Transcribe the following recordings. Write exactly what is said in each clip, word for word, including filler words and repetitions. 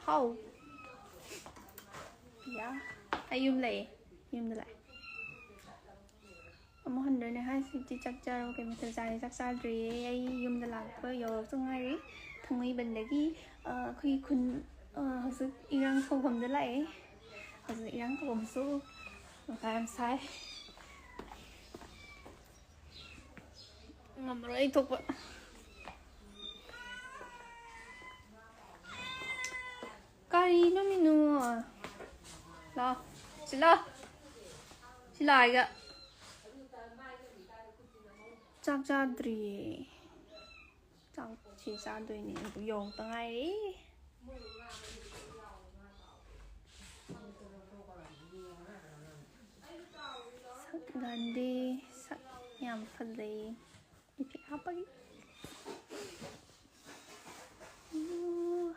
ꯍꯥꯎ꯫ ꯄꯤꯌꯥ꯫ ꯑꯩ ꯌꯨꯝ ꯂꯩꯌꯦ꯫ ꯌꯨꯝꯗ ꯂꯥꯛꯑꯦ꯫ ꯑꯃꯨꯛ ꯍꯟꯗꯣꯏꯅꯦ ꯍꯥꯏꯁꯤꯗꯤ ꯆꯥꯛ ꯆꯥꯔꯕ ꯀꯩ ꯃꯊꯦꯜ ꯆꯥꯔꯦ? ꯆꯥꯛ ꯆꯥꯗ꯭ꯔꯤꯌꯦ꯫ ꯑꯩ ꯌꯨꯝꯗ ꯂꯥꯛꯄ ꯌꯧꯔꯛꯇ ꯉꯥꯏꯔꯤ꯫ ꯊꯥꯡꯃꯩꯕꯟꯗꯒꯤ, ꯑ, ꯑꯩꯈꯣꯏ ꯈꯨꯟ, ꯑ, ꯍꯧꯖꯤꯛ ꯏꯔꯥꯡ ꯇꯧꯐꯝꯗ ꯂꯥꯛꯑꯦ꯫ ꯍꯧꯖꯤꯛ ꯏꯔꯥꯡ ꯇꯧꯐꯝꯁꯨ ꯃꯊꯥ ꯌꯥꯝ ꯁꯥꯏ꯫ ꯉꯝꯃꯔꯣꯏ ꯑꯩ ꯊꯣꯛꯄ꯫ ꯀꯔꯤꯅꯣ ꯃꯤꯅꯨ? ꯂꯥꯎ꯫ ꯁꯤ ꯂꯥꯎ꯫ ꯁꯤ ꯂꯥꯎ ꯑꯩꯒ꯫ ꯆꯥꯛ ꯆꯥꯗ꯭ꯔꯤꯌꯦ꯫ ꯆꯥꯛꯁꯤ ꯆꯥꯗꯣꯏꯅꯦ꯫ ꯑꯗꯨ ꯌꯧꯔꯛꯇ ꯉꯥꯏꯔꯤ꯫ ꯁꯛ ꯒꯥꯟꯙꯤ꯫ ꯁꯛ ꯌꯥꯝ ꯐꯖꯩ꯫ ꯏꯐꯦꯛ ꯍꯥꯞꯄꯒꯤ꯫ ꯎ꯫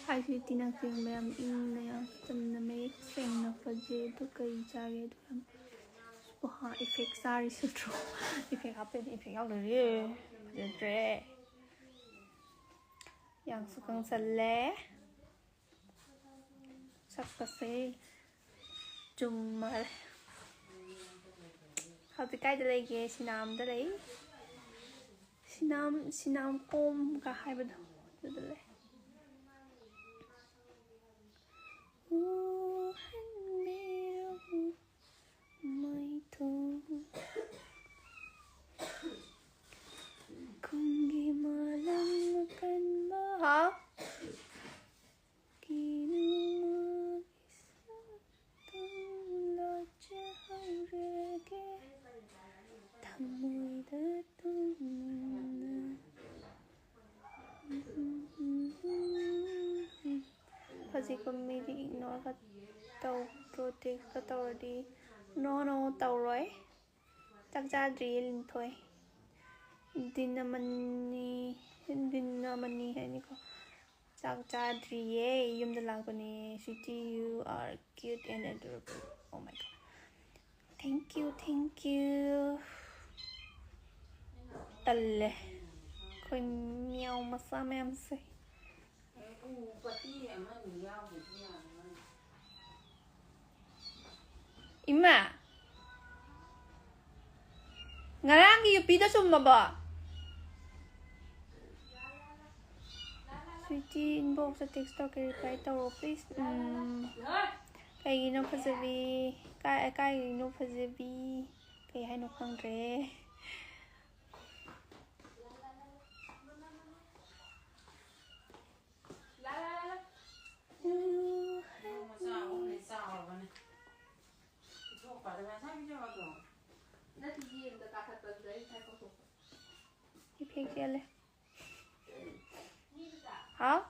ꯍꯥꯏꯁꯤ ꯇꯤꯅꯥ ꯀꯦꯡꯕ ꯌꯥꯝ ꯏꯪꯅ ꯌꯥꯝ ꯆꯝꯅ ꯃꯌꯦꯛ ꯁꯦꯡꯅ ꯐꯖꯩ꯫ ꯑꯗꯨ ꯀꯔꯤ ꯆꯥꯒꯦ? ꯑꯗꯨ ꯌꯥꯝ ꯋꯥ ꯏꯐꯦꯛ ꯆꯥꯔꯤꯁꯤꯗ꯭ꯔꯣ? ꯏꯐꯦꯛ ꯍꯥꯞꯄꯗꯤ ꯏꯐꯦꯛ ꯌꯥꯎꯗ꯭ꯔꯦ꯫ ꯐꯖꯗ꯭ꯔꯦ꯫ ꯌꯥꯡꯁꯨ ꯀꯪꯁꯜꯂꯦ꯫ ꯁꯛꯄꯁꯦ ꯆꯨꯝꯃꯔꯦ꯫ ꯍꯧꯖꯤꯛ ꯀꯥꯏꯗ ꯂꯩꯒꯦ? ꯁꯤꯅꯥꯝꯗ ꯂꯩ꯫ ꯁꯤꯅꯥꯝ, ꯁꯤꯅꯥꯝ ꯀꯣꯝꯒ ꯍꯥꯏꯕꯗꯣ ꯑꯗꯨꯗ ꯂꯩ꯫ ꯎꯍꯟꯕꯤꯔꯝꯃꯨ ꯃꯥꯏꯊꯣꯡ꯫ ꯈꯨꯟꯒꯤ ꯃꯥꯂꯪ ꯑꯀꯟꯕ꯫ ꯍꯥꯎ? ꯀꯤꯅꯨ ꯃꯥꯒꯤ ꯁꯛꯇꯝ ꯂꯥꯠꯆꯍꯧꯔꯒꯦ ꯊꯃꯣꯏꯗ ꯇꯨꯝꯅ꯫ ꯍꯧꯖꯤꯛꯀ ꯃꯤꯗꯤ ꯏꯒꯅꯣꯔꯒ ꯇꯧꯗ꯭ꯔꯣ? ꯇꯦꯛꯁꯀ ꯇꯧꯔꯗꯤ ꯅꯣ ꯅꯣ ꯇꯧꯔꯣꯏ꯫ ꯆꯥꯛ ꯆꯥꯗ꯭ꯔꯤꯌꯦ ꯂꯤꯟꯊꯣꯏ꯫ ꯗꯤꯟ ꯑꯃꯅꯤ, ꯗꯤꯟ ꯑꯃꯅꯤ ꯍꯥꯏꯅꯤꯀꯣ꯫ ꯆꯥꯛ ꯆꯥꯗ꯭ꯔꯤꯌꯦ, ꯌꯨꯝꯗ ꯂꯥꯛꯄꯅꯦ꯫ Sweetie, you are cute and adorable. Oh my God. Thank you, thank you. ꯇꯜꯂꯦ꯫ ꯑꯩꯈꯣꯏ ꯃꯤꯌꯥꯎ ꯃꯆꯥ ꯃꯌꯥꯝꯁꯦ꯫ ꯏꯃꯥ, ꯉꯔꯥꯡꯒꯤ ꯌꯨꯄꯤꯗꯣ ꯆꯨꯝꯃꯕꯣ? Sweetie, inbox text ꯇꯧꯔꯛꯀꯦ, reply ꯇꯧꯔꯣ please. ꯎꯝ, ꯀꯩꯒꯤꯅꯣ ꯐꯖꯕꯤ? ꯀꯥꯏ ꯀꯥꯏꯒꯤꯅꯣ ꯐꯖꯕꯤ? ꯀꯩ ꯍꯥꯏꯅꯣ ꯈꯪꯗ꯭ꯔꯦ꯫ Effect ꯆꯦꯜꯂꯦ꯫ ꯍꯥꯎ?